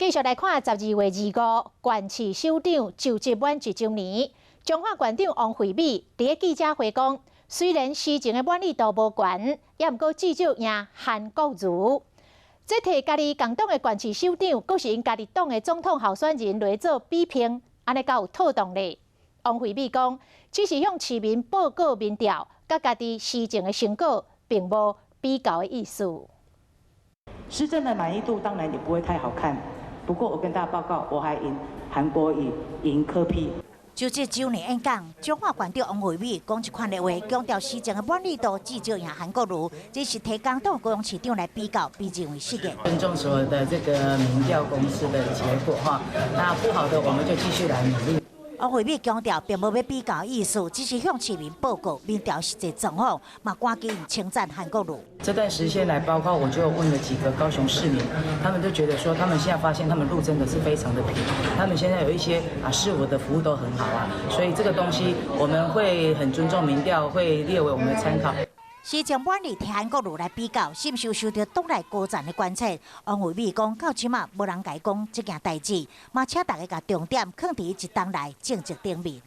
繼續來看12月25，縣市首長就職滿1週年，彰化縣長王惠美佇咧記者會講，雖然施政的滿意度無懸，也毋過至少贏韓國瑜。這提家己共黨的縣市首長，閣是𪜶家己黨的總統候選人來做比拼，按呢敢有妥當咧？王惠美講，只是向市民報告民調，佮家己施政的成果，並無比較的意思。施政的滿意度當然也不會太好看，不過我跟大家報告，我還贏韓國瑜，贏柯 P。就職週年演講，彰化縣長王惠美講這款的話，強調施政的滿意度至少贏韓國瑜，這是提共黨高雄市長來比較，被認為失言。尊重所有的這個民調公司的結果哈，那不好的我們就繼續來努力。王惠美強調，並無欲比較意思，只是向市民報告民調實際狀況，嘛趕緊稱讚韓國瑜。這段時間來，包括我就問了幾個高雄市民，他們都覺得說，他們現在發現他們路真的是非常的平，他們現在有一些啊市府的服務都很好啊，所以這個東西我們會很尊重民調，會列為我們的參考。施政滿意提韓國瑜來比較，是毋是有受著黨內高層的關切？王惠美講，到這馬無人共伊講這件代誌，嘛請大家共重點放佇這一冬來政績頂面。